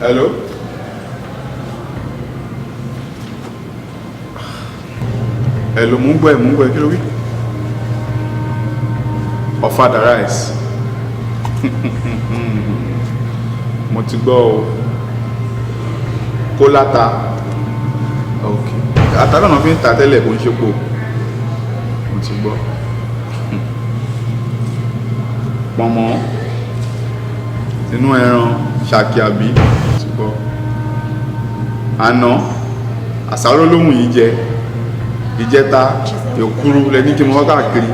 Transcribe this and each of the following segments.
Hello. Hello, mò ń gbọ́ ẹ, mò ń gbọ́ ẹ, kí ló wí? Ọ̀fadà rice. Mo ti gbọ́ o. Kó láta. Ok. Ata náà fi ń ta tẹ́lẹ̀, kò ń ṣe po. Mo ti gbọ́. Pọ̀nmọ́. Inú ẹran ṣàkí àbí. Mo ti gbọ́. Àná, àsáró lóhùn yìí jẹ. Ìjẹta, èkuru lẹni kí mo wá káàkiri.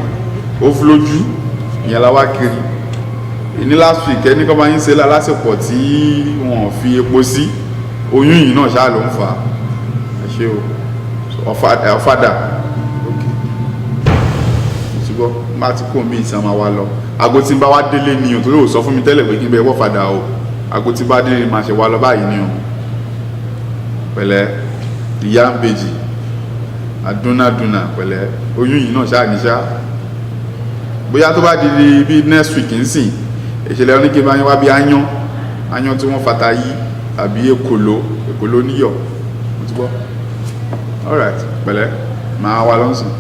Ó fún lójú, ìyẹn la wá kiri. Ní last week ẹni kọ́ máa ń ṣe lálásìpọ̀ tí wọ́n fi epo sí. Oyún yìí náà ṣáà ló ń fà á. Ẹ ṣé o. Ọ̀fadà. Ok. Mo ti gbọ́. Má ti kó mi ìsàn máa wá lọ. Aago tí ń bá wá délé ni o, torí ò sọ fún mi tẹ́lẹ̀ pé kí n bẹ wọ́fadà o. Aago tí bá délé ni màá ṣe wá lọ báyìí ni o. Pẹ̀lẹ́, ìyá ń bèjì. Adúnádúnà pẹ̀lẹ́. Oyún yìí náà ṣáà ní ṣá. Bóyá tó bá di bí next week nsìn, ìṣẹ̀lẹ̀ oníke bá yín wá bí áyán. Áyán tí wọ́n fata yí tàbí èkòló, èkòló níyọ̀. Mo ti gbọ́. All right, pẹ̀lẹ́. Màá wá lọ́sìn.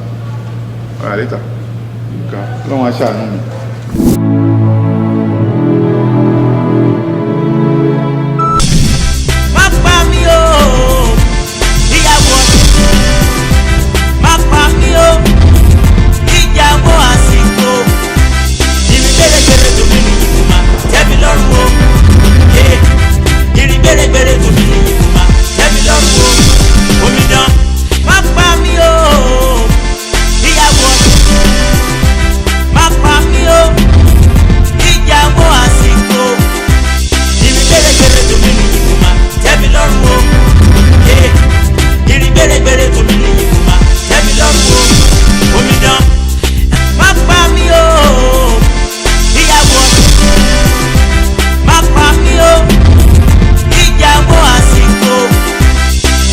All right, later. Nǹkan Ọlọ́run á ṣàánú mi. Má pa mí o, ìyàwó. Má pa mí o, ìyàwó àsìkò. Ìrìn gbèrègbèrè tó mi nìyí kò má tẹ́ mi lọ́rùn o. Ìrìn gbèrègbèrè tó mi nìyí kò má tẹ́ mi lọ́rùn o. Omidan, má pa mí o, ìyàwó. Má pa mí o, ìyàwó àsìkò. Ìrìn gbèrègbèrè tó mi nìyí kò má tẹ́ mi lọ́rùn o. Ìrìn gbèrègbèrè tó mi nìyí kò má tẹ́ mi lọ́rùn o. Omidan, má pa mí o, ìyàwó. Má pa mí o, ìyàwó àsìkò.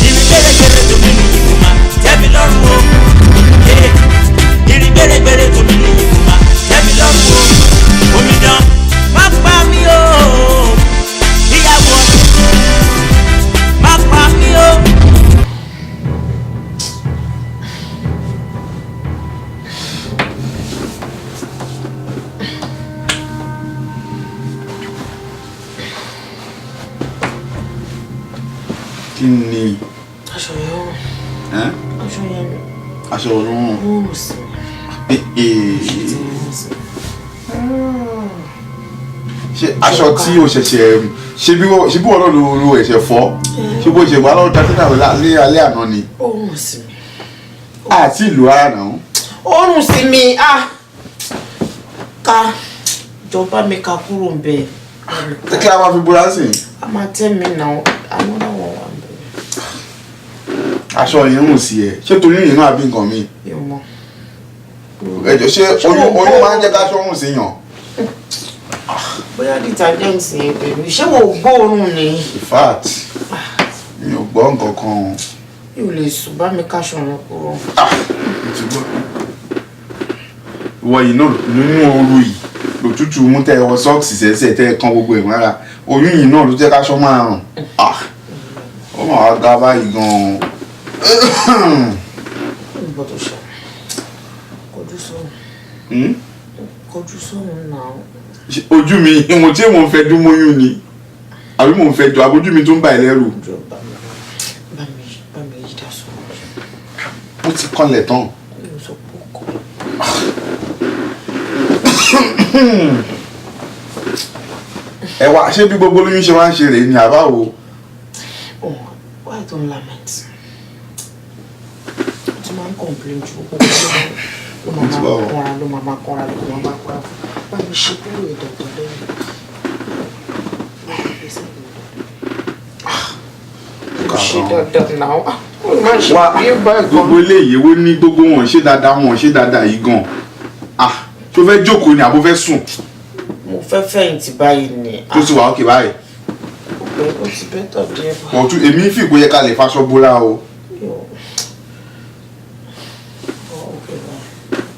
Ìrìn gbèrègbèrè tó mi nìyí kò má tẹ́ mi lọ́rùn o. Ìrìn gbèrègbèrè tó mi nìyí kò má tẹ́ mi lọ́rùn o. Omidan, má pa mí o, ìyàwó. Má pa mí o. Kí ni? Aṣọ yẹn ó Ẹ́? Aṣọ yẹn Aṣọ òórùn. ó rùn sí mi. Ṣé ti rùn sí mi? Ṣé aṣọ tí o ṣẹ̀ṣẹ̀ ṣe bí wọ́n náà ló ẹ̀ṣẹ̀ fọ́? Ṣé bó ṣe wà lọ́dọ̀ tátínà ní alẹ́ àná ni? Ó rùn sí mi. Àti ìlú ara náà. Ó rùn sí mi. Ah! Ká jọba mi ká kúrò ń bẹ̀. Kí a máa fi búra sí i? A máa tẹ́ mi náà. Another one wà ń bẹ̀. Aṣọ yìí ń rùn sí ẹ. Ṣé torí yìí náà àbí nǹkan mi? Mi ò mọ̀. Ẹ jọ̀ọ́, ṣé oyún máa ń jẹ́ káṣọ rùn sí yàn? Bóyá detergent yẹn pẹ̀lú. Ṣé wo gbóòórùn ni? In fact, mi ò gbọ́ nǹkan kan o. Mi ò lè sùn, bá mi káṣọ yẹn kúrò. Ah, mo ti gbọ́. Ìwọ yìí náà nínú ooru yìí lòtútù mú tẹ wọ sọ́ọ̀sì sẹ́sẹ̀ tẹ́ ẹ kan gbogbo ẹ̀ mọ́ra. Oyún yìí náà ló jẹ́ káṣọ máa rùn. Ah, ó mà wá ga báyìí gan-an. Nǹkan tó ṣe. Kọjú sọ́hùn. Kọjú sọ́hùn náà. Ojú mi, mo tí mò ń fẹ́ dún mọ́yún ni. Àbí mò ń fẹ́ jọ, àbójú mi tún ń bà ẹ́ lẹ́rù. Jọ bá mi bá mi yí dá sọ́hùn. Ó ti kanlẹ̀ tán. Mi ò sọ pé ó kọ. Ẹ wá, ṣé bí gbogbo olóyún ṣe máa ń ṣe rèé ni àbáwo? Oh, why don't lament? O ti máa ń complain ju gbogbo ló máa máa kọ́ra ló máa máa kọ́ra ló máa máa kọ́ra. Bá mi ṣe kúrò ìdọ̀tọ̀ lẹ́yìn. Ṣe dáadáa náà. Ó máa ṣe Wá bí báyìí gan. gbogbo eléyìí wo ní gbogbo wọn ṣe dáadáa wọn ṣe dáadáa yìí gan. Ah, tó fẹ́ jókòó ni àbó fẹ́ sùn? Mo fẹ́ fẹ̀yìntì báyìí ni. Tó ti wà ókè báyìí. Ó ti bẹ́tà díẹ̀ báyìí. Ọ̀tún èmi fi ìpò yẹ ká lè faṣọ bóra o.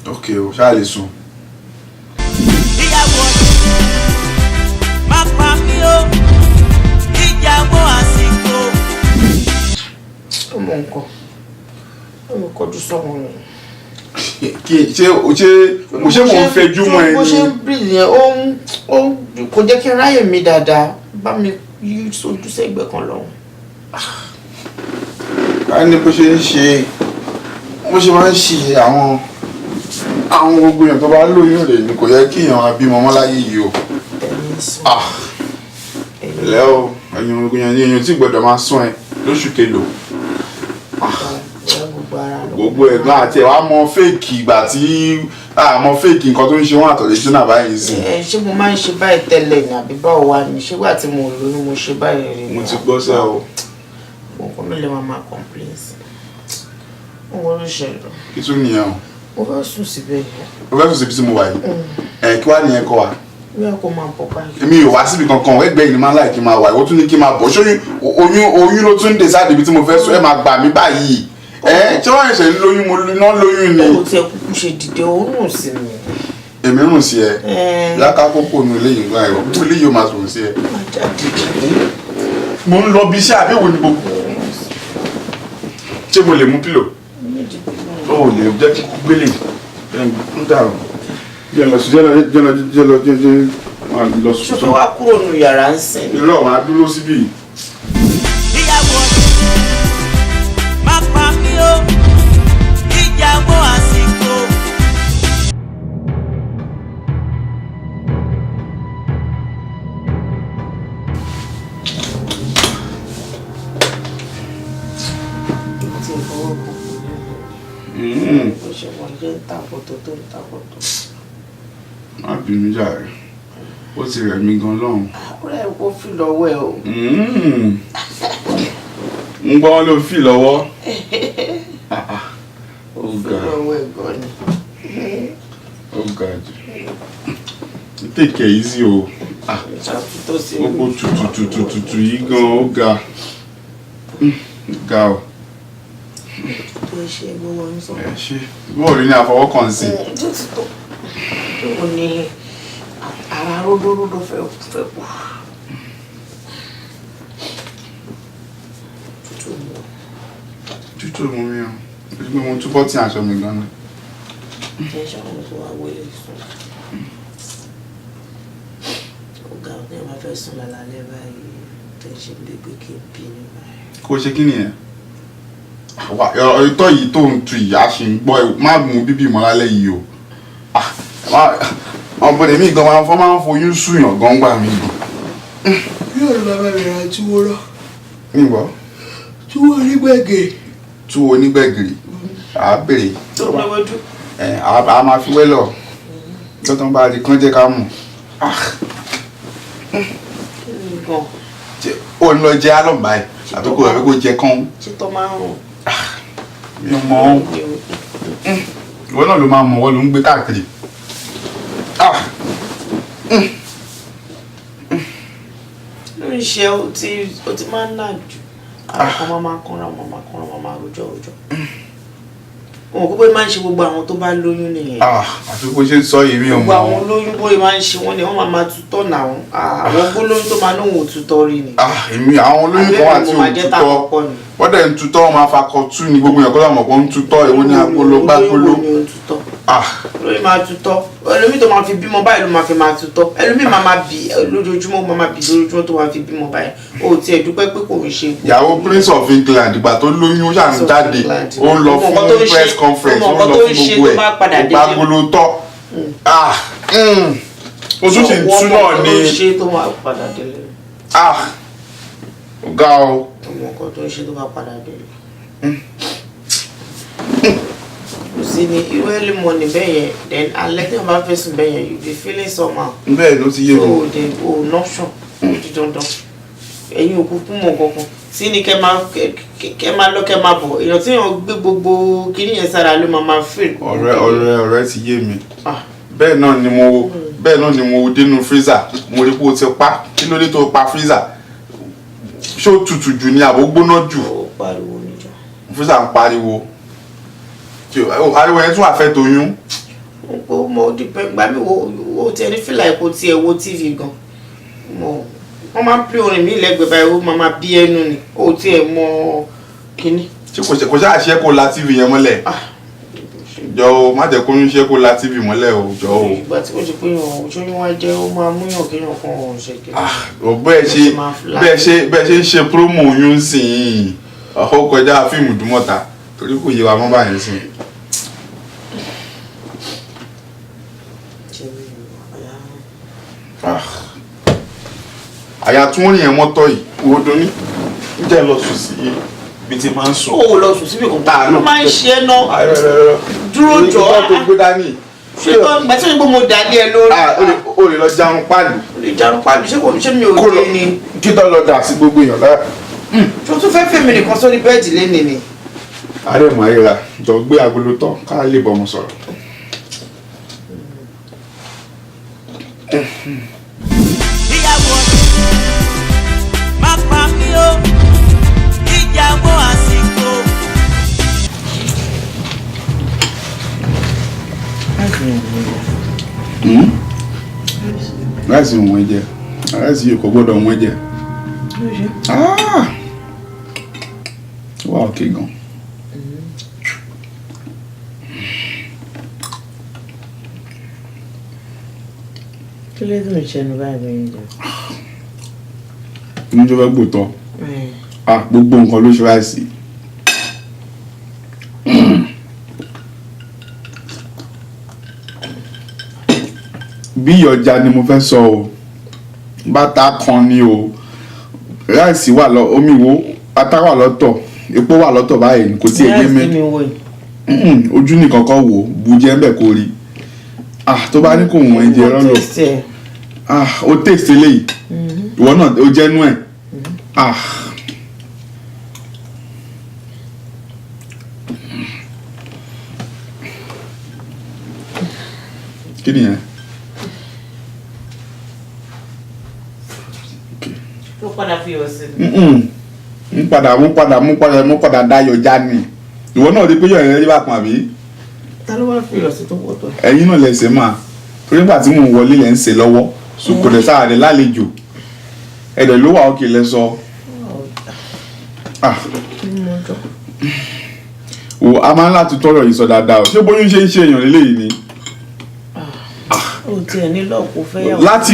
Ok o, ṣáà lè sùn. Ìyàwó, má pa mí o, ìyàwó Ọmọ nǹkan. Ọmọ kọjú sọ́mọ mi. Kí ṣé ṣé mo ṣé mò ń fẹjú mọ́ ẹ Bó ṣe ni? ń breathe yẹn, ó ń kò jẹ́ kí n ráyè mi dáadáa. Bá mi yí sójú sẹ́gbẹ̀ẹ́ kan lọ́hùn. Ká ní bó ṣe ń ṣe, bó ṣe máa ń ṣe àwọn gbogbo èèyàn tó bá lóyún rè ni kò yẹ kí èèyàn máa bímọ mọ́ láyé yìí o. Ẹ̀yin sùn. Ah, ẹ̀lẹ́ o, ẹ̀yin gbogbo èèyàn èèyàn tí gbọ́dọ̀ máa sún ẹ lóṣù kelò. Ẹ̀ gbogbo ara lọ. Gbogbo ẹ̀gbọ́n àti ẹ̀ wá mọ fake ìgbà tí àmọ́ fake nǹkan tó ń ṣe wọ́n àtọ̀lẹ́ sínú àbáyé sí. Ẹ ṣé mo máa ń ṣe báyìí tẹ́lẹ̀ ni àbí báwo wá ni? Ṣé wà tí mo lóyún mo ṣe báyìí rí ni? Mo ti gbọ́ sẹ́ o. Mo kàn ló lè máa complain sí. Mo wọ́n ló ṣẹlẹ̀. Kí tún nìyẹn o? Mo fẹ́ sùn síbẹ̀ yẹn. O fẹ́ sùn síbi tí mo wà yìí? Ẹ̀ kí wá nìyẹn kọ́ wa? Bí a kò máa bọ̀ báyìí. Èmi ò wá síbi kankan, ẹgbẹ́ yìí ni máa ń láì kí n máa wà. Ìwọ tún ní kí n máa bọ̀. Ṣé oyún ló tún ń dé sáà débi tí mo fẹ́ sùn? Ẹ máa gbà mí báyìí. Ẹ ṣé wọ́n ṣẹ̀ṣẹ̀ ń lóyún, mo ná lóyún ni? Ó tiẹ̀ kúkú ṣe dìde, ó rùn sí mi. Èmi rùn sí ẹ? Ẹ Lákàkókò nu eléyìí ńlá ẹ̀rọ kúkú eléyìí ó máa sùn sí ẹ. Má jáde jáde. Mo ń lọ bí iṣẹ́ àbí wo ni gbogbo. Ṣé mo lè mú pillow? Ó lè jẹ́ kí kú gbélé ń dàrú. Jẹ́ lọ sí, jẹ́ lọ, jẹ́ lọ, jẹ́ lọ, jẹ́ jẹ́ máa lọ Ṣé sùn. tó wá kúrò nù yàrá ń sìn? Irọ́, máa dúró síbí. Ìyàwó má pa mí o, ìyàwó àsìkò. Tí ẹ fọwọ́ kàn ó ṣe wọ́n jẹ́ ń takòtò tó ń takòtò. Má bínú jàre, ó ti rẹ̀ mí gan lọ́hùn. Ó rẹ̀ kó fi lọ́wọ́ ẹ o. Ń gbọ́ ló fi lọ́wọ́. Ah, ah. Ó Fi ga, lọ́wọ́ ẹ gan ni. ó ga jù. Take it easy o. Ah, Ṣàtúntò sí gbogbo tutù tutù yìí gan, ó ga. Ó ga o. Tó ṣe gbogbo ń sọ. Ẹ ṣe bóòlù ní àfọwọ́kàn sí. Tó ti tó. Ó ní ara ródóródó fẹ́ fẹ́ kú. Tútù mú. Tútù mú mi o. Ojú pé mo túbọ̀ tí aṣọ mi gan ni. Ẹ ṣàwọn tó wá wọlé sùn. Ọ̀gá ọ̀gá ẹ̀ máa fẹ́ sùn lálẹ́ báyìí. Tó ń ṣe bí pé kí n bí ní báyìí. Kó ṣe kí nìyẹn? Wà ìtọ́ yìí tó ń tu ìyá ṣì ń gbọ́ ẹ, má mú bíbí mọ́ lálẹ́ yìí o. Ah, àwọn bọ̀dẹ̀ mi gan máa ń fọ́, máa ń foyún sùyàn gan gbà mí gan. Yóò lọ bá mi ra túwó rọ. Mi gbọ́. Túwó onígbẹ̀gẹ̀. Túwó onígbẹ̀gìrì à á bèrè. Tó lọ́wọ́dún. Ẹ á máa fi wẹ́lọ̀ lọ́tàn bá rí kán jẹ́ ká mọ̀. Ah, Kí ni gan? ṣé ó ń lọ jẹ álọ̀ báyìí àbí kò jẹ kán? Ṣé tọ́ máa ń rùn? Mi ò mọ̀ ọ́. Ìwọ náà ló máa mọ̀, wọ́n ló ń gbé káàkiri. Ah, Lórí iṣẹ́ ó ti máa ń nà jù. Àwọn kan máa máa kánra, máa máa kánra, máa máa rojọ́ rojọ́. Òun kó bóyá máa ń ṣe gbogbo àwọn tó bá lóyún nìyẹn. Ah, àfi bó ṣe ń sọ yìí, mi ò Gbogbo mọ̀ àwọn olóyún bóyá máa ń ṣe wọ́n ni wọ́n máa máa tutọ́ nà wọ́n. Àwọn gbólóyún tó máa lóhùn òtútọ́ rí ni. Ah, èmi àwọn olóyún kan wà tí Àbẹ́rẹ́ mo ò máa ń jẹ́ tutọ́. tàkọ́kọ́ ni. Wọ́n dẹ̀ ń tutọ́, wọ́n máa fakọ tú ni. Gbogbo èèyàn kọ́ làwọn kan ń tutọ́. Èwo ní agolo gbágolo? Olóyún wo ni ó ń tutọ́? Ah. Olóyún máa tutọ́. Ẹlòmíì tó máa fi bímọ báyìí ló máa fi máa tutọ́. Ẹlòmíì máa máa bì lójoojúmọ́, máa máa bì lójoojúmọ́ tó máa fi bímọ báyìí. O ò tiẹ̀ dúpẹ́ pé kò ń ṣe. Ìyàwó Prince of England, ìgbà tó lóyún, ó ṣáà ń jáde, ó ń lọ Ó mọ fún nǹkan tó ń ṣe, press conference, ó ó mọ ń nǹkan lọ tó ń fún ṣe gbogbo tó ẹ̀, bá padà ó délé. gbágolo tọ́. Ah, o tún sì ń tú náà Wọ́n mọ nǹkan ni. tó ń ṣe tó máa padà délé. Ah, ó ga o. Ó mọ nǹkan tó ń ṣe tó bá padà délé. Kò sí ní irú early morning bẹ́ẹ̀ yẹn, then alẹ́ tí wọ́n bá fẹ́ sùn bẹ́ẹ̀ yẹn, you be feeling somehow. Bẹ́ẹ̀ ló ti yé So mi. the o noption ó di dandan. Ẹ̀yin òkú kú mọ̀ kankan sí ni kẹ́ máa kẹ́ máa lọ, kẹ́ máa bọ̀. Èèyàn tí èèyàn gbé gbogbo kinní yẹn sára ló máa máa feel. Ọ̀rẹ́ ti yé mi. Ah. Bẹ́ẹ̀ náà ni mo dénú freezer, mo rí pé o ti pa. Kí ló dé tó pa freezer? Ṣé ó tutù jù ni àbó gbóná jù? Ó pariwo níjọ. Freezer ń pariwo. Ariwo yẹn tún àfẹ́ toyún. Ó mọ ó dìpẹ́ gbà mí wo wo tiẹ̀ ní fìlà ẹ̀kọ́ tiẹ̀ wo TV gan mo. Wọ́n máa ń pè orin mi lẹ́gbẹ̀ẹ́ báyìí, ó máa máa bí ẹnu ni. Ó tiẹ̀ mọ kinní. Ṣé kò ṣáà ṣe kó la TV yẹn mọ́lẹ̀? Jọ o, má jẹ́ kó ń ṣe kó la TV mọ́lẹ̀ o, jọ o. Ìgbà tí kò ṣe pé yàn ṣóyún wá jẹ́, ó máa múyàn kéèyàn kan ọ̀hún ṣe kí. Ò bẹ́ẹ̀ ṣe ń ṣe promo oyún sìn yìí, ó kọjá fíìmù Ìdúmọ̀tà, torí kò yé wa mọ́ báyìí sìn. Ṣe mi ò àyà. Ah. Àyà tún rìn ẹ̀ mọ́tọ́ yìí, wo Dunní, ń jẹ́ lọ sùn sí ibi tí máa ń sùn. Ó lọ sùn síbi kan ló máa ń ṣe é ná. Dúró jọ. Ìtọ́ tó gbé dání. Ṣé tó ń gbà tí òyìnbó mo dà lé ẹ lórí? Ah, ó lè lọ jarun páàlù. Ó lè jarun páàlù, ṣé kò ṣé mi ò Kó lọ dé ni? Títọ́ lọ dà sí gbogbo èèyàn lára. Tó tún fẹ́ fèmí nìkan sórí bẹ́ẹ̀dì lénìí ni. Ààrẹ mọ̀ ayéra jọ gbé agolo tán ká lè bọ́mọ sọ̀rọ̀. Ìyàwó má pa mí o, ìyàwó àsìkò. Rice wọ́n jẹ, rice yìí kò gbọ́dọ̀ wọ́n jẹ. Ah! Wà òkè gan. Kí ló dùn ìṣẹ́nu báyìí bẹ́ẹ̀ jẹ? Inú tó fẹ́ gbòtọ́. Ah, gbogbo nǹkan ló ṣe rice. Bí ìyọ̀já ni mo fẹ́ sọ o, bàtà kan ni o, rice wà lọ, omi wo, ata wà lọ́tọ̀, epo wà lọ́tọ̀ báyìí, kò tí ì yé mi. Mi wò yìí. Ojú nìkan kọ́ wò, bu jẹ́ ń bẹ̀ kó rí. Ah, tó bá ní kò wọ́n ẹ jẹ rọ́lọ̀. Taste ẹ̀. Ah, o taste eléyìí. Ìwọ náà o jẹ́nu ẹ̀. Ah. Kí nìyẹn? Okay. Tó padà fi ọ̀ sí. Ń padà mú padà mú padà mú padà dayọ̀ já ni. Ìwọ náà rí pé yọ̀ yẹn rí bákan, àbí? Ta ló wá fi ọ̀ sí tó pọ̀ tó? Ẹ̀yin náà lẹ ṣe máa, torí nígbà tí mò ń wọlé lẹ ń ṣe lọ́wọ́, so kò dẹ̀ sáà rẹ̀ lálejò, ẹ̀dẹ̀ ló wà òkè lẹ sọ. Ah, wò, a máa ń láti tọrọ yìí sọ dáadáa o. Ṣé bóyún ṣe ń ṣe èèyàn lélẹ́yìí ni? Ó tiẹ̀ ní lọ́ọ̀kú fẹ́ yàwó. Láti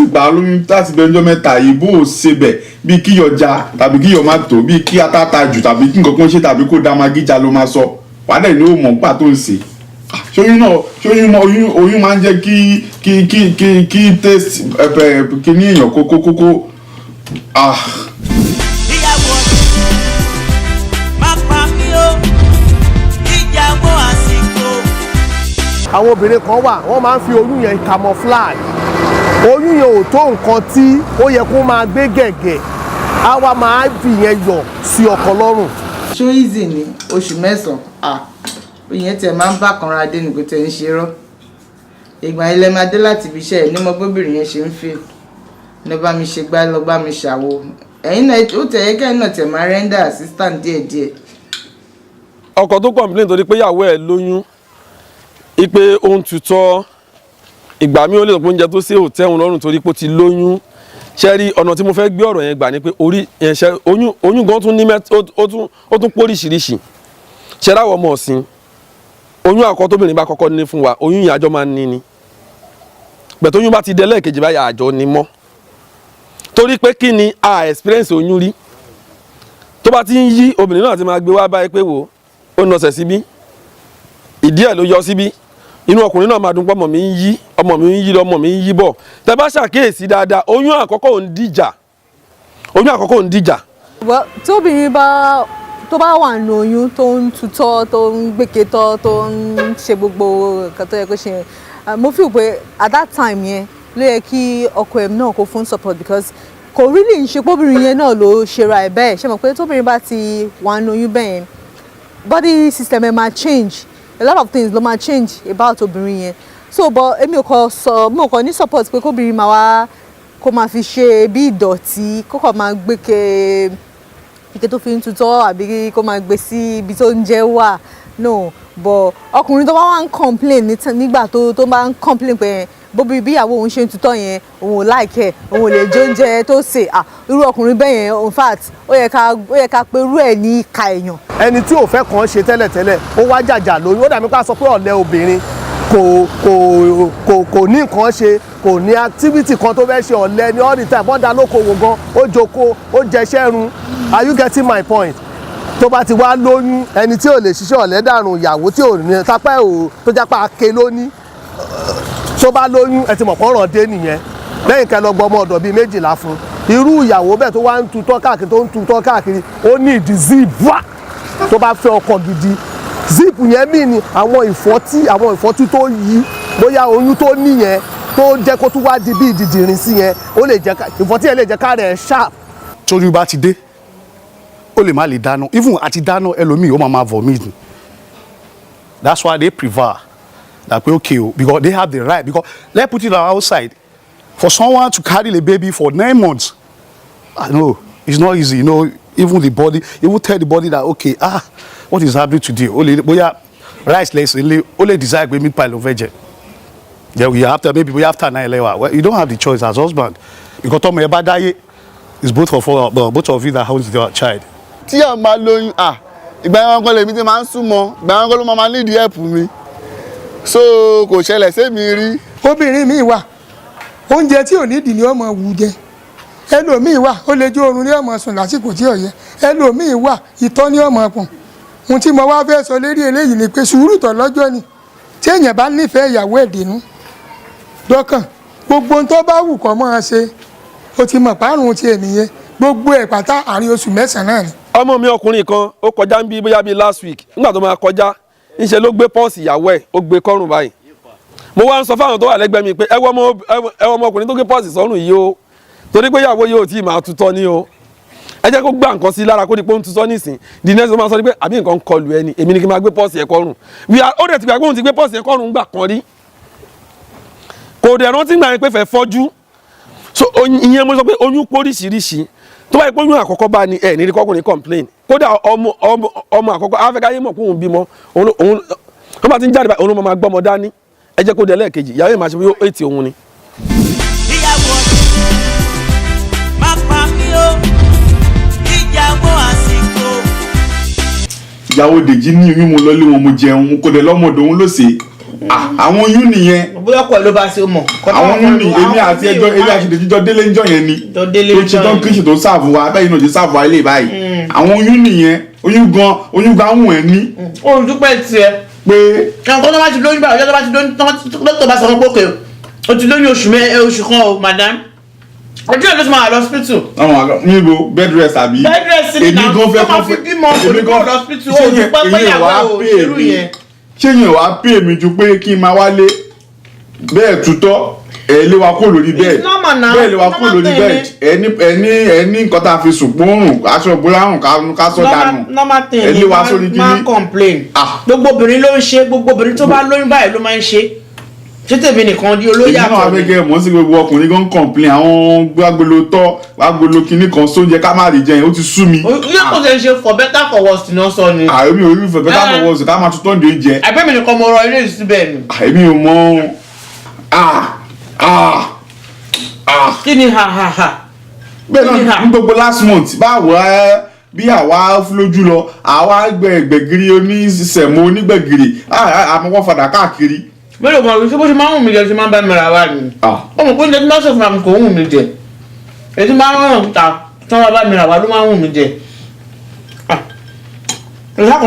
ìgbà lóyún, láti bẹ ọjọ́ 3 yìí, bó o ṣe bẹ̀, bí kíyọ̀ já tàbí kíyọ̀ má tó, bí kí ata ta jù tàbí kí nǹkan kan ṣe tàbí kó da magí já ló máa sọ. Wàá dẹ̀ ní ó mọ̀ nípa tó ń ṣe. Ah, ṣóyún náà, ṣóyún mọ oyún, oyún máa ń jẹ́ kí taste ẹ̀pẹ̀ kí ní èèyàn kó kó kó kó, ah. Ìyàwó má pa mí o, ìyàwó àsìkò. Àwọn obìnrin kan wà, wọ́n máa ń fi oyún yẹn camouflage. Oyún yẹn ò tó nǹkan tí ó yẹ kó máa gbé gẹ̀gẹ̀, á wá máa fi yẹn yọ̀ sí ọkọ lọ́rùn. Ṣó easy ní oṣù 9? Ah, ìyẹn tiẹ̀ máa ń bá kanra dé ní, kò tẹ̀ ń ṣe rọ́. Ìgbà ilẹ̀ máa dé láti ibi iṣẹ́ ẹ̀ ní mo gbóbìnrin yẹn ṣe ń fè lọ bá mi ṣe gbá, lọ bá mi ṣàwo. Ẹ̀yin náà, ó tẹ̀ ẹ́ kẹ́yìn náà tẹ̀ máa render assistant díẹ̀díẹ̀. Ọkọ tó complain torí pé ìyàwó ẹ̀ lóyún, ipe ó ń tutọ́, ìgbà mi ò lè sọ pé oúnjẹ tó ṣe ò tẹ́hun lọ́rùn torí pé ó ti lóyún. Ṣe rí ọ̀nà tí mo fẹ́ gbé ọ̀rọ̀ yẹn gbà ni pé orí yẹn ṣe oyún, oyún gan tún ní mẹ́t ó tún póríṣiríṣi. Ṣe ráwọ̀ ọmọ ọ̀sìn, oyún àkọ́ tóbìnrin bá kọ́kọ́ ní fún wa, oyún yẹn àjọ máa ń ní ni pẹ̀tọ́. Oyún bá ti dé lẹ́ẹ̀kejì báyìí, àjọ ni mọ́, torí pé kí ni a experience oyún rí. Tó bá ti ń yí, obìnrin náà ti máa gbé wá báyìí pé wò ó nọsẹ̀ síbí, ìdí ẹ̀ ló yọ síbí. Inú ọkùnrin náà máa dùn pé ọmọ mi ń yí, ọmọ mi ń yí lọ, ọmọ mi ń yí bọ̀. Tẹ bá ṣàkíyèsí dáadáa, oyún àkọ́kọ́ ò ń dìjà, oyún àkọ́kọ́ ò ń dìjà. Well, tí obìnrin bá tó bá wà nínú oyún, tó ń tutọ́, tó ń gbéke tọ́, tó ń ṣe gbogbo nǹkan tó yẹ kó ṣe yẹn, mo feel pé at that time yẹn ló yẹ kí ọkọ ẹ̀ náà kó fún support, because kò really ń ṣe póbìnrin yẹn náà ló ṣera ẹ̀ bẹ́ẹ̀. Ṣe mọ̀ pé tóbìnrin bá ti wà nínú oyún bẹ́ẹ̀ yẹn, body system ẹ̀ máa change, a lot of things ló máa change about obìnrin yẹn. So, but èmi ò kọ sọ, mi ò kọ ní support pé kóbìnrin máa wá kó máa fi ṣe bí ìdọ̀tí, kó kàn máa gbé ke ike tó fi ń tutọ́ àbí kó máa gbé sí ibi tó ń jẹ́ wà, no. But ọkùnrin tó bá wà ń complain nígbà tó bá ń complain pé Bóbi bíyàwó òun ṣe ń tutọ́ yẹn, òun ò like ẹ̀, òun ò lè jẹ oúnjẹ tó sè. À, irú ọkùnrin bẹ́ẹ̀ yẹn, in fact, ó yẹ ká pé irú ẹ̀ ní ìka èèyàn. Ẹni tí ò fẹ́ kàn ṣe tẹ́lẹ̀tẹ́lẹ̀, ó wá jàjà lóyún, ó dàbí ká sọ pé ọ̀lẹ obìnrin, kò ní nǹkan ṣe, kò ní activity kan tó fẹ́ ṣe, ọ̀lẹ ní all the time. Wọ́n dá lókòwò gan, ó jókòó, ó jẹṣẹ́ run. Are you getting my point? Tó bá ti wá lóyún, ẹni tí ò lè ṣiṣẹ́, ọ̀lẹ dànù, ìyàwó tí ò ní tápẹ́ ò tó jápá ake lóní, tó bá lóyún, ẹ ti mọ̀ pọ́nrọ̀ dé nìyẹn. Lẹ́yìn kẹ́ lọ gbọ́ ọmọ ọ̀dọ̀ bíi 12 fún irú ìyàwó bẹ́ẹ̀ tó wá ń tutọ́ káàkiri, tó ń tutọ́ káàkiri, ó ní ìdí zip wá. Tó bá fẹ́ ọkọ gidi, zip yẹn mí ni àwọn ìfọ́tí tó yí, bóyá oyún tó níyẹn tó jẹ́ kó tún wá di bí ìdìdìrín sí yẹn, ó lè jẹ́ ìfọ́tí yẹn lè jẹ́ ká rẹ̀ sharp. Torí bá ti dé, ó lè má lè dáná, even àti dáná, ẹlòmíì ó máa vomit ni. That's why they prefer that pé okay o, because they have the right, because let's put it outside, for someone to carry a baby for 9 months, I know it's not easy. Even the body, even tell the body that, okay, ah, what is happening today? Ó lè bóyá rice lẹ́sìn lé, ó lè decide pé meat pie ló fẹ́ jẹ. Then we after, maybe we after 9/11, well, you don't have the choice as husband, because tọmọ ẹ bá dáyé, it's both of you that owns the child. Tí ẹ̀ máa lóyún, à, ìgbà yẹn kan lèmi ti máa ń súnmọ́, ìgbà yẹn kan ló máa need help mi, so kò ṣẹlẹ̀ sẹ́mi rí. Obìnrin mi wà, oúnjẹ tí ò nídìí ni ọmọ wù jẹ. Ẹlòmíì wà, ó lè jó oorun ní ọmọ sùn lásìkò tí ò yẹ. Ẹlòmíì wà, ìtọ́ ní ọmọ pọ̀n. Ohun tí mo wá fẹ́ sọ lérí eléyìí ni pé sùúrù tó lọ́jọ́ ni. Tí èèyàn bá nífẹ̀ẹ́ ìyàwó ẹ̀ dínú dọ́kàn, gbogbo ohun tó bá wù kó máa ṣe, ó ti mọ̀ párùn ti ènìyàn, gbogbo ẹ̀ pátá, àárín oṣù 9 náà ni. Ọmọ mi ọkùnrin kan, ó kọjá ń bí bóyá bíi last week. Nígbà tó máa kọjá, ńṣe ló gbé pọ́ọ̀sì ìyàwó ẹ̀, ó gbé kọ́rùn báyìí. Mo wá ń sọ fáwọn tó wà lẹ́gbẹ̀ẹ́ mi pé ẹ wọ ọmọkùnrin tó gbé pọ́ọ̀sì sọ́rùn yìí o, torí pé ìyàwó yìí ò tí ì máa tutọ́ ní o. Ẹ jẹ́ kó gbá nǹkan sí lára, kó di pé ó ń tutọ́ nísìn. The next one máa sọ ni pé àbí nǹkan ń kọlù ẹni, èmi ni kí n máa gbé pọ́ọ̀sì ẹ̀ kọ́rùn. Ó dẹ̀ ti gbà pé òun ti gbé pọ́ọ̀sì ẹ̀ kọ́rùn gbà kan rí, kò dẹ̀ rántí gbà yẹn pé fẹ́ fọ́jú. So ìyẹn mo sọ pé oyún póríṣiríṣi. Tó bá yẹ pé oyún àkọ́kọ́ bá ní ẹ̀ ní kọ́kùnrin complain, kódà ọmọ àkọ́kọ́ afẹ́káyé mọ̀ pé òun bímọ, òun tó bá ti ń jáde báyìí, òun ló máa gbọ́mọ dání. Ẹ jẹ́ kó dé lẹ́ẹ̀kejì, ìyàwó yìí máa ṣe bí ó ètì òun ni. Ìyàwó má pa mí o, ìyàwó àsìkò. Ìyàwó Dèjì ní oyún, mo lọ lé wọn, mo jẹun, mo kò dé lọ́mọdé, òun ló ṣe. Ah, àwọn oyún nìyẹn. Bóyá ọkọ ẹ ló bá ṣe, ó mọ̀. Àwọn oyún ni èmi àti ẹjọ́, èmi àti Dèjì jọ délé ńjọ́ yẹn ni. Jọ délé tó ṣe ńjọ́ tán yẹn. kíṣì tó serve wa bẹ́ẹ̀ náà ṣe serve wa ilé báyìí. Àwọn oyún nìyẹn, oyún gan, oyún gan àwọn ẹ̀ ní. Ó ń dúpẹ́ tiẹ̀. Pé àwọn kan tó bá ti lóyún báyìí, ọjọ́ tó bá ti lóyún, tó bá sọ fún pókè o ti lóyún oṣù kan o, madam, ọjọ́ ìlú ti máa wà lọ́sípítù. Àwọn àgbà níbo? Bed rest àbí? Bed rest ni Èmi náà, gan fẹ́ tó máa kó fi bímọ, kò ní èmi kó gan lọ hospital, ṣé ó yẹn dúpẹ́ pé ìyẹn ìyàwó wàá ò pè ṣerú mí yẹn. Ṣé yẹn wàá pè mí ju pé kí n máa wálé bẹ́ẹ̀ tutọ́ ẹ lé wa kó lórí bed? It's normal now. Bẹ́ẹ̀ lé wa kó Normal lórí thing bed. Ẹ ní nǹkan tá a fi sùn pọ́nrùn, aṣọ ìbora rùn, ká sọ dànù. Normal thing Ẹ ni. lé wa sórí Máa kíní. complain. Ah. Gbogbo obìnrin ló ń ṣe, gbogbo obìnrin tó bá lóyún báyìí ló máa ń ṣe. Ṣé tèmi nìkan di olóyè Èmi náà wá àtọ̀ fẹ́ ni? kẹ́ ẹ mọ̀ sí gbogbo ọkùnrin gan complain, àwọn gbàgbolo tọ́ gbàgbolo kíní kan sóúnjẹ ká má rí jẹun, ó ti sú mi. Yóò kò ṣe ṣe for better for worse ni wọ́n sọ ni. Àmì ò rí for better for Eh. worse ká máa tutọ́ ní oúnjẹ. Àbẹ́mi nìkan mo rọ ilé ìsúbẹ̀ ni. Èmi ò mọ̀. Ah ah ah! Kí ni ha ha ha? Bẹ́ẹ̀ Kí ni náà ha? ní gbogbo last month, báwo ẹ bí àwa lójú lọ, àwa gbẹ̀gbẹ̀gìrì onísẹ̀mó onígbẹ̀gìrì, àmọ́ fàdà káàkiri. Mélòó mọ̀ ṣé bó ṣe máa ń wù mí jẹ ṣe máa ń bá mi ra wá ni. Ah. Ó mọ̀ pé oúnjẹ tí máa ń sọ fún mi kò ń wù mí jẹ, èyí tí máa ń ràn ta tí wọ́n bá mi rà wá ló máa ń wù mí jẹ. Ìyá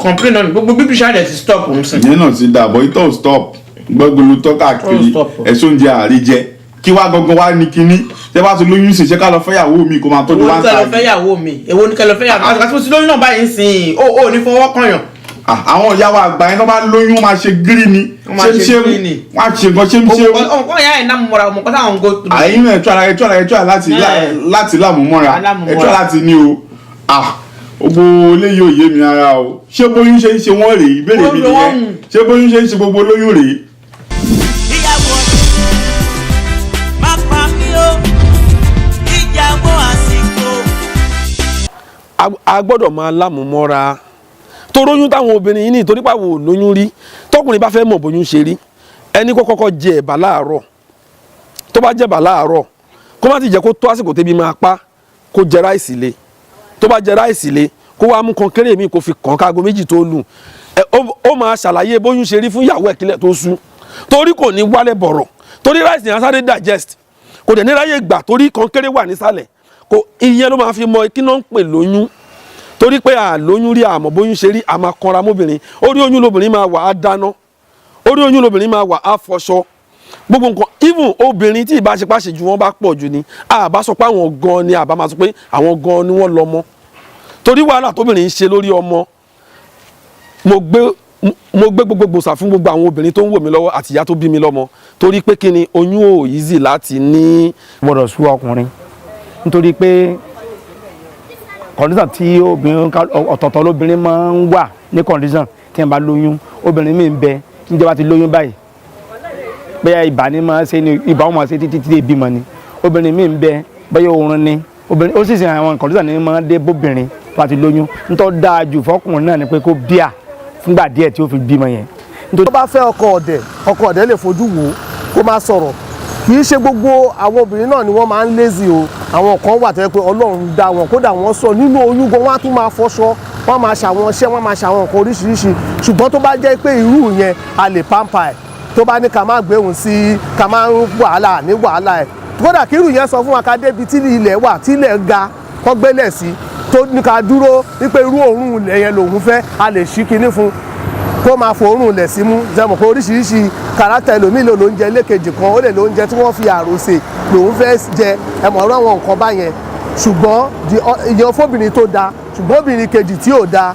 complain náà ni gbogbo bíbí ṣáà ti stop ń sìn. Ìyẹn náà ti dàbọ̀, itọ́ ò stop, gbọ́gbọ́lù tọ́ Ó káàkiri. stop. Ẹ̀sùn oúnjẹ àríjẹ kí wá gangan wá ní kínní. Tẹ́ bá ti lóyún sí, ṣé ká lọ fẹ́yàwó mi kó máa tọ́jú Èwo wá ní ń kẹ́ lọ ta? fẹ́yàwó mi? Èwo ní kẹ́ lọ fẹ́yàwó mi? Àti mo ti lóyún náà báyìí ń sìn, ó ní fọwọ́ kànyàn. Àwọn ìyá wa àgbà yẹn tó bá lóyún, wọ́n máa ṣe gírí ni. Wọ́n máa ṣe gírí ni. Wọ́n á ṣe nǹkan ṣé ń ṣe. Òmùkọ́ ìyá ẹ̀ náà mọ̀ra, òmùkọ́ táwọn ń go through. Àyìn náà, ẹ̀tọ́ ara ẹ̀tọ́ ara ẹ̀tọ́ ara láti láti lámúmọ́ra. Alámúmọ́ra. Ẹ̀tọ́ láti ní o. Ah, gbogbo eléyìí ò yé mi rárá o. Ṣé bóyún ṣe ń ṣe wọ́n rèé? Ìbéèrè mi Ó ń lo wọ́n nìyẹn. mú. Ṣé bóyún ṣe ń ṣe gbogbo lóyún rèé? Ìyàwó má pa mí o, ìyàwó àsìkò. A gbọ́dọ̀ máa lámúmọ́ra toróyún táwọn obìnrin yìí ní, ìtorí pàwọ̀ ò lóyún rí. Tọkùnrin bá fẹ́ mọ̀ bóyún ṣe rí, Ẹni kó kọ́kọ́ jẹ ẹ̀bà láàárọ̀, tó bá jẹ̀bà láàárọ̀, kó má ti jẹ́ kó tó àsìkò tébi máa pa, kó jẹ rice lé. Tó bá jẹ rice lé, kó wá mú kọnkéré mi kó fi kàn káago 2 tó lù ẹ. Ó máa ṣàlàyé bóyún ṣe rí fún ìyàwó ẹ̀ kílẹ̀ tó sú, torí kò ní wálẹ̀ bọ̀rọ̀, torí rice yẹn á sáré digest, kò dẹ̀ ní ráyè gbà, torí kọnkéré wà nísàlẹ̀. Kò ìyẹn ló máa fi mọ kí náà ń pè lóyún, torí pé àlóyún rí, àmọ́ bóyún ṣe rí. Àmọ́ kanra mọ́bìnrin, orí oyún lobìnrin máa wà, á dáná, orí oyún lobìnrin máa wà, á fọṣọ, gbogbo nǹkan. Even obìnrin tí ìbáṣepáṣe ju wọn bá pọ̀ jù ni, àbá sọ pé àwọn gan ni, àbá máa sọ pé àwọn gan ni wọ́n lọ́mọ, torí wàhálà tóbìnrin ń ṣe lórí ọmọ. Mo gbé gbogbo gbòòsà fún gbogbo àwọn obìnrin tó ń wò mí lọ́wọ́ àti ìyá tó bí mi lọ́mọ, torí pé kí ni, oyún ò easy láti ní. Gbọ́dọ̀ sú ọkùnrin, nítorí pé condition tí obìnrin ọ̀tọ̀ọ̀tọ̀ lóbìnrin máa ń wà ní condition tí wọ́n bá lóyún. Obìnrin míì ń bẹ, níjọba ti lóyún báyìí, bóyá ibà ni máa ṣe ni, ibà wọn máa ṣe títí tí ìbímọ ni. Obìnrin míì ń bẹ, bóyá oorun ni obìnrin ó sì ṣe. Àwọn condition ni máa dé bóbìnrin tó bá ti lóyún. Nítorí dáa jù fọkùnrin náà ni pé kó bíà fúngbà díẹ̀ tí ó fi bímọ yẹn. Tó bá fẹ́ ọkọ ọ̀dẹ̀, ọkọ ọ̀dẹ̀ lè fojú wò ó kó má sọ̀rọ̀. Kì í ṣe gbogbo àwọn obìnrin náà ni wọ́n máa ń lazy o. Àwọn kan wà tó yẹ pé Ọlọ́run dá wọn, kódà wọ́n sọ nínú oyún gan, wọ́n á tún máa fọṣọ, wọ́n máa ṣàwọn iṣẹ́, wọ́n máa ṣàwọn nǹkan oríṣiríṣi. Ṣùgbọ́n tó bá jẹ́ pé irú yẹn, a lè pamper ẹ̀. Tó bá ní ká má gbé òun sí, ká má wàhálà ní wàhálà ẹ̀, kódà kí irú yẹn sọ fún wa ká débi tí ilẹ̀ wà, tí ilẹ̀ ga, kọ́ gbélẹ̀ sí, tó ní ká dúró wípé irú òórùn ilẹ̀ yẹn lòun fẹ́, a lè ṣí kinní fún kó máa fòórùn lẹ̀ símú. Jẹ́ mọ̀ pé oríṣiríṣi character, ẹlòmíì lò lóúnjẹ lẹ́kejì kan, ó lè lóúnjẹ tí wọ́n fi àròsè lòun fẹ́ jẹ. Ẹ mọ̀ ọ̀rọ̀ àwọn nǹkan báyẹn. Ṣùgbọ́n ìyẹn fóbìnrin tó da, ṣùgbọ́n obìnrin kejì tí ò da,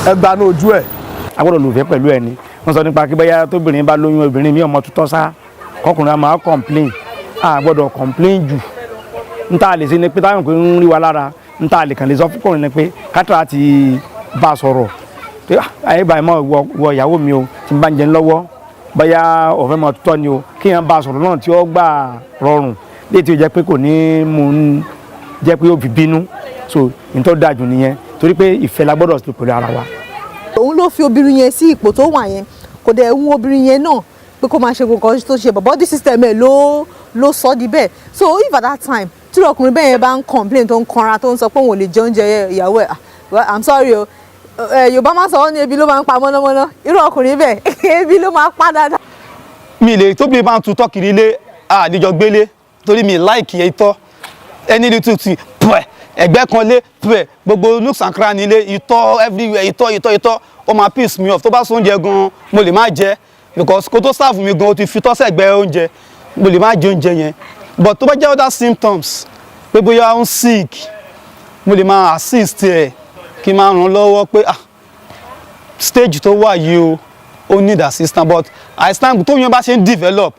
ẹgbàá ojú ẹ̀. A gbọ́dọ̀ lòfẹ́ pẹ̀lú ẹni wọ́n sọ nípa kí bóyá tóbìnrin bá lóyún, obìnrin mi ọmọ tutọ́ sá, kọkùnrin á máa complain. A gbọ́dọ̀ complain jù. N ta lè ṣe ni pé táwọn pé ń rí wa lára, n ta lè kàn lè sọ fúnkùnrin ni pé kátà ti bá a sọ̀rọ̀ pé, "Ah, ayé báyìí mọ̀ wọ ìyàwó mi o, tí n bá ń jẹun lọ́wọ́, bóyá ọ̀fẹ́ mọ̀ tutọ́ ni o," kí yẹn bá a sọ̀rọ̀ náà tí ó gbà rọrùn léyìí tí ó jẹ́ pé kò ní mú un jẹ́ pé ó fi bínú. So n tó dáa jù nìyẹn, torí pé ìfẹ́ la gbọ́dọ̀ ṣe pẹ̀lú ara wa. Òun ló fi obìnrin yẹn sí ipò tó wà yẹn. Kò dẹ̀ ń obìnrin yẹn náà pé kó máa ṣe gbogbo nǹkan tó ṣe, but body system ẹ̀ ló sọ di bẹ́ẹ̀. So if at that time tí ọkùnrin bẹ́ẹ̀ yẹn bá ń complain, tó ń kanra, tó ń sọ pé òun ò lè jẹ oúnjẹ ìyàwó ẹ̀, ah, well, I'm sorry o, Yorùbá máa sọ ọ́ ní ebi ló máa ń pa mọ́nàmọ́ná. Irú ọkùnrin bẹ́ẹ̀, ebi ló máa pa dáadáa. Mi lè tóbi bá ń tutọ́ kiri ilé àdìjọ gbélé, torí mi like itọ́. Ẹni ní tutù pẹ̀ ẹgbẹ́ kan lé pẹ̀, gbogbo nooks and cranny ilé, itọ́ everywhere, itọ́, itọ́, itọ́, ó máa piss me off. Tó bá sún oúnjẹ gan, mo lè má jẹ, because kó tó serve mi gan, ó ti fi tọ́ sẹ́gbẹ́ oúnjẹ, mo lè má jẹ oúnjẹ yẹn. But tó bá jẹ́ other symptoms, pé bóyá ó ń sick, mo lè máa assist ẹ̀, kí n máa ràn án lọ́wọ́ pé, ah, stage tó wà yìí o, ó need assistance. But àìsàn tó yẹn bá ṣe ń develop,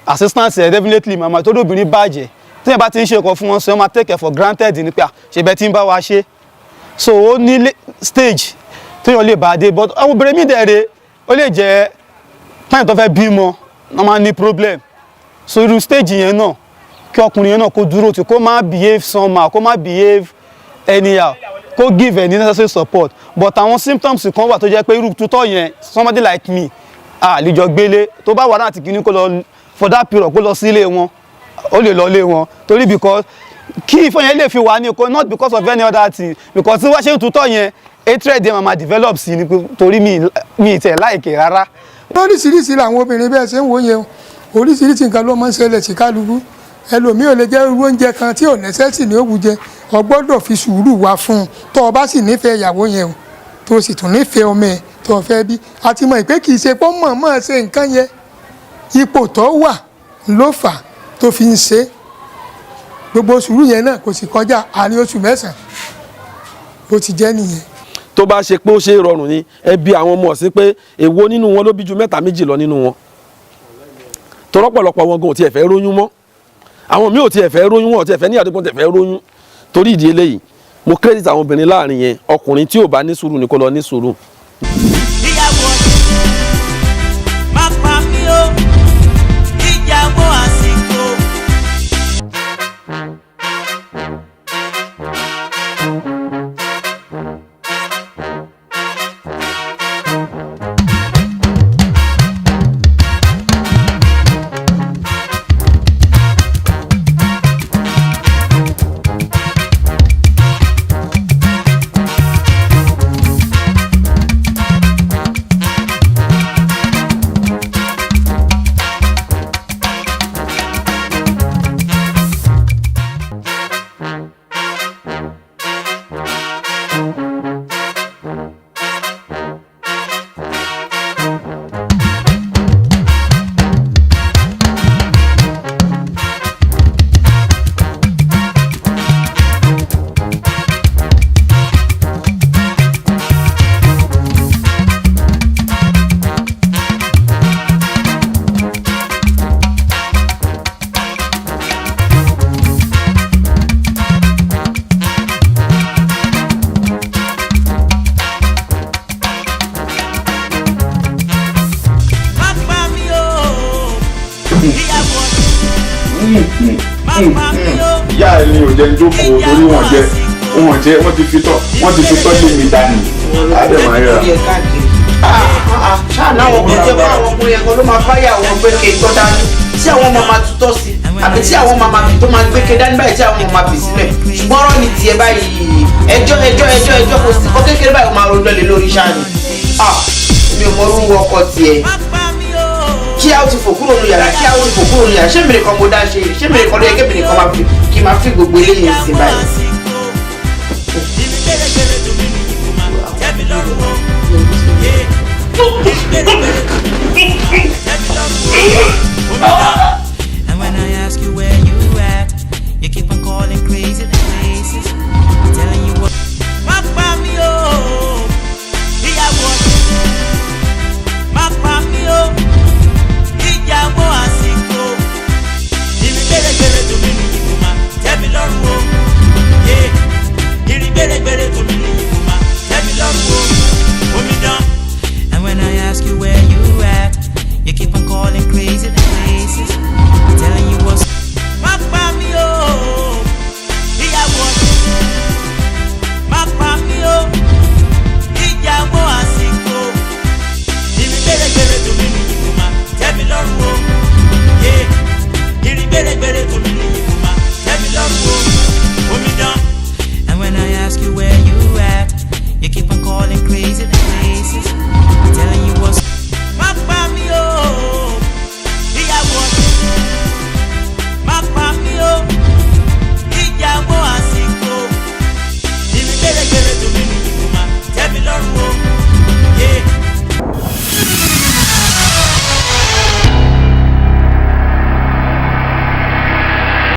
assistance ẹ̀ definitely màmá tó lóbìnrin bàjẹ́, tí yẹn bá ti ń ṣe nǹkan fún wọn, sọ wọn máa take it for granted ni pé, ah, ṣe bẹ́ẹ̀ tí ń bá wa ṣe. So ó ní stage tó yàn lè bá a dé. But àwọn obìnrin mi dẹ̀ rè, ó lè jẹ́ time tó fẹ́ bímọ wọ́n máa ní problem. So irú stage yẹn náà, kí ọkùnrin yẹn náà kó dúró tí, kó má behave somehow, kó má behave anyhow, kó give any necessary support. But àwọn symptoms kan wà tó jẹ́ pé irú tutọ́ yẹn, somebody like me, àlejò gbélé. Tó bá wà láti kíní, kó lọ for that period, kó lọ sílé wọn, ó lè lọ lé wọn, torí because kí ìfẹ́ yẹn lè fi wà ní oko, not because of any other thing, because tí wọ́n ṣe ń tutọ́ yẹn, hatred yẹn máa develop sí ni, torí mi tẹ̀ like rárá. Lóríṣiríṣi làwọn obìnrin bẹ́ẹ̀ ṣe ń wò yẹn o. Oríṣiríṣi nǹkan ló máa ń ṣẹlẹ̀ sí kálukú. Ẹlòmíì ò lè jẹ́ irú oúnjẹ kan tí ò necessary ní òwú jẹ. O gbọ́dọ̀ fi sùúrù wá fún un. Tó o bá sì nífẹ̀ẹ́ ìyàwó yẹn o, tó o sì tún nífẹ̀ẹ́ ọmọ ẹ̀ tó o fẹ́ bí, àti mọ̀ pé kì í ṣe pé ó mọ̀ọ́mọ̀ ṣe nǹkan yẹn, ipò tó wà ló fà á tó fi ń ṣe. Gbogbo sùúrù yẹn náà kò sì kọjá àárín oṣù 9, bó ti jẹ́ nìyẹn. Tó bá ṣe pé ó ṣe é rọrùn ni, ẹ bi àwọn ọmọ ọ̀sìn pé èwo nínú wọn ló bí ju mẹ́ta méjì lọ nínú wọn. Tọ́rọ́pọ̀lọpọ̀ wọn gan ò tiẹ̀ fẹ́ róyún mọ́. Àwọn míì ò tiẹ̀ fẹ́ róyún, wọn ò tiẹ̀ fẹ́ ní àdúgbò, tiẹ̀ fẹ́ róyún. Torí ìdí eléyìí, mo credit àwọn obìnrin láàrin yẹn. Ọkùnrin tí ò bá ní sùúrù ni kó lọ ní sùúrù. Ìyàwó má pa mí o, ìyàwó àsìkò. Ìyá ẹ ni ò jẹ́ ń jókòó torí wọ́n jẹ wọ́n ti fi tọ́ lé mi dànù. Á dẹ̀ máa ríra. Ṣáà náà wọn kò jẹ́ pé àwọn ọkùnrin yẹn kan ló máa báyà wọn gbé ke tọ́ dání tí àwọn máa máa tutọ́ sí, àbí tí àwọn máa máa bì tó máa gbé ke dání báyìí, tí àwọn máa bì sílẹ̀. Ṣùgbọ́n ọ̀rọ̀ ni tiẹ̀ báyìí, ẹjọ́, ẹjọ́, ẹjọ́, ẹjọ́, kò sí kọ́ kékeré báyìí, ó máa rojọ́ lé lórí ṣáà ni. Ah, mi ò mọ orú ọkọ tiẹ̀. Kí a ó ti fò kúrò ní yàrá, kí a ó ti fò kúrò ní yàrá. Ṣé mi nìkan mo dá ṣe? Ṣé mi nìkan ló yẹ kí mi nìkan máa fi kí n máa fi gbogbo eléyìí sí báyìí?